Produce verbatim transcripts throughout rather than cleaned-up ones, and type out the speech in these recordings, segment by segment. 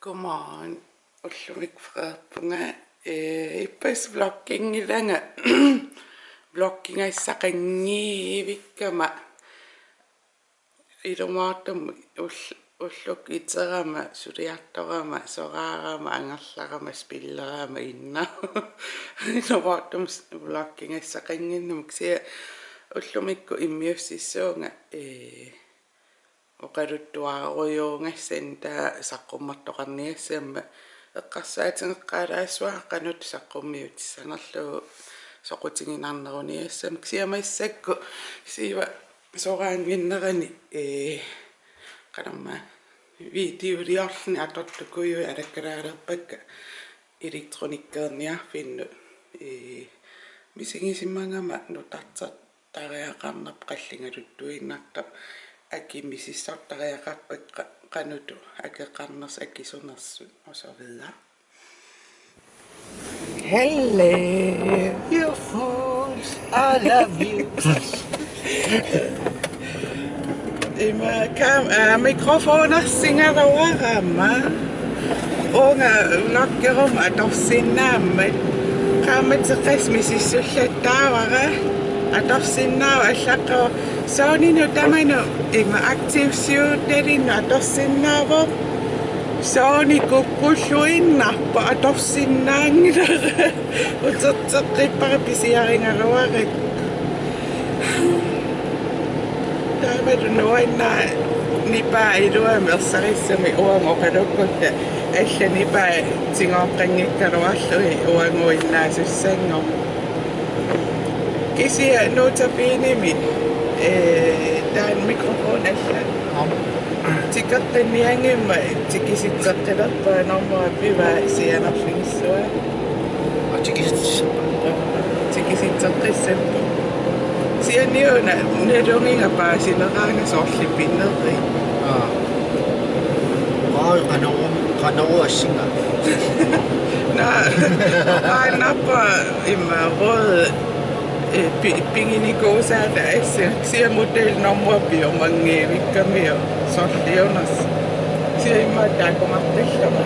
Godmorgen. Ullumi freerpunga, eh, ippassaq vlogginngilanga. Vloggingassaqanngivikkama. Ilumoortumik ull-, ullukkut iterama, suliartorama, soraarama, angerlarama, spillerama inna. Ilumoortumik vloggingassaqannginnama, kisianni ullumikkut immiussissuunga, eh, oqaluttuarujuugassanni, taava saqqummertoqarniassammat eqqarsaatigeqqaalaassavara qanoq saqqummiutissanerlugu soqutiginarneruniassammat, kisianni massakkut Siiva soraannginnerani, ee, qanormaa, videoliorluni atortukujuit alakkalaalerpakka elektronikkeerniarfinnut, ee, misigisimagama nutarter- tariaqarnerput qalligaluttuinnartoq, akit misissortariaqarpakka qanoq akeqarnersoq akisunersut og så videre. Hello, beautifuls. I love you. Ima kam-, aa, mikrofonersigaluarama. Uunga vloggeruma atorsinnaammat. Qaammateqas misissullattaavara. Atorsinnaavoq allaqqavoq. Sonynut tamanut ima Active Shooterinnut atorsinnaavoq. Sony kukkulluinnarpoq, atorsinnaanngilara. Uterteqqippara pisiarigaluarakku. Taavalu nuannaaq nipaa iluamik ersarissumik uanga oqalukkutta, allat nipaat tigooqqanngikkaluarlugit uanguinnaasussanngoq. Kisianni notabene-mi, eh, taanna mikrofon alla. Aap. Tikeqqinnianngimmat tikisitseqqilerpaa, normu pivaa sianerfigissuaa. Aa, tikisitseqqissapput. Tikisitseqqissapput. Kisianni una nalunnginnama paasineraanga soorlu pinerri. Aa. Aa, qanoq, qanoq assinga. Naa, qaannarpa imma rød, eh, pi-, piginikuusaata assi, kisianni modelnummer piumanngivikkamiuk sorliunersoq. Kisianni imma takuartillama.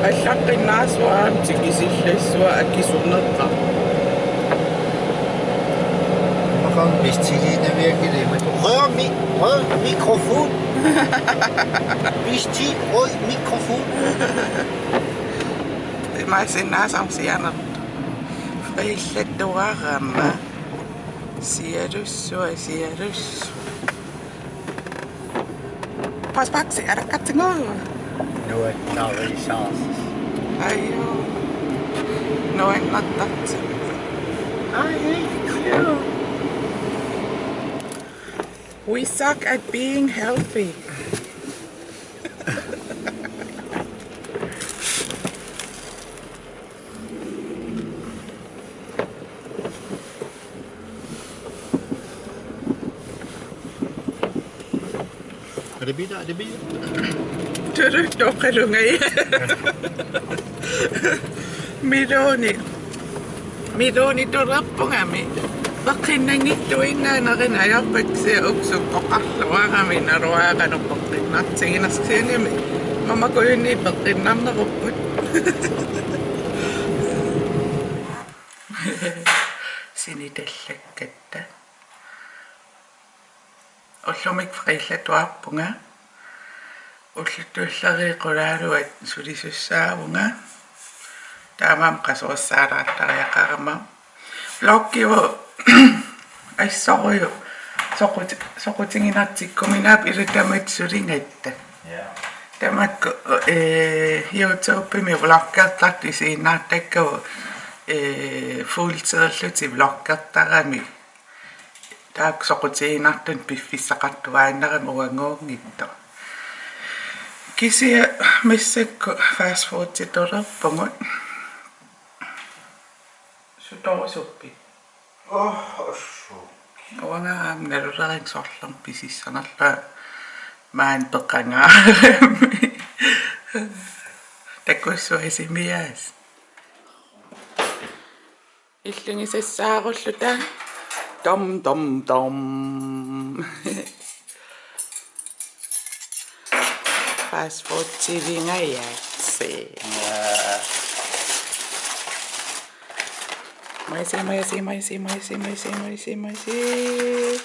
Allaqqinnaassuara aamma tikisillassuaq akisuneqarpoq. Maqaam bestillinavianngilaq. Rød mi-, rød mikrofon. Bestil rød mikrofon. Imaassinnaasam sianertoq. Freellettuarama. Sialussuaq, sialussuaq. Postboksi alakkartigu. Nuannarisaasoq. Ajuu. Nuannaartartigu. I hate you. We suck at being healthy. Adabida, adabida. Turu toqalungai. Meloni. Meloni tulerpungami. Peqqinnanngitsuinnaanerin ajorpaksia uksuk oqarluarami naluara qanoq peqqinnartiginersianimi. Mamakujunni peqqinnarnerupput. Sinitallakkatta. Ullumi freellettuarpunga. Ullut tulleriit qulaaluat sulisussaavunga. Taamaammat qasuersaalaartariaqarama. Vloggiuvoq assorujuk. Soqut-, soqutiginartikkuminaappoq ilaa tamatta suligatta. Ja. Tamakku, eh, YouTubemi vloggertartut isiginnaartakkavut, eh, fuldtiderlutik vloggertaramik. Taakku soqutiginartut piffissaqartuaannarami uanguunngitsoq. Kisianni massakkut fast fooditulerpugut. Sutorusuppit? Oh, assut. Uanga aamma naluleriga sorlermik pisissanerlunga maani peqangaarami. Takussuaq isimiaas. Illugisassaarulluta. Dum, dum, dum. Fast food-ivingajatsi. Maisi, maisi, maisi, maisi, maisi, maisi, maisi.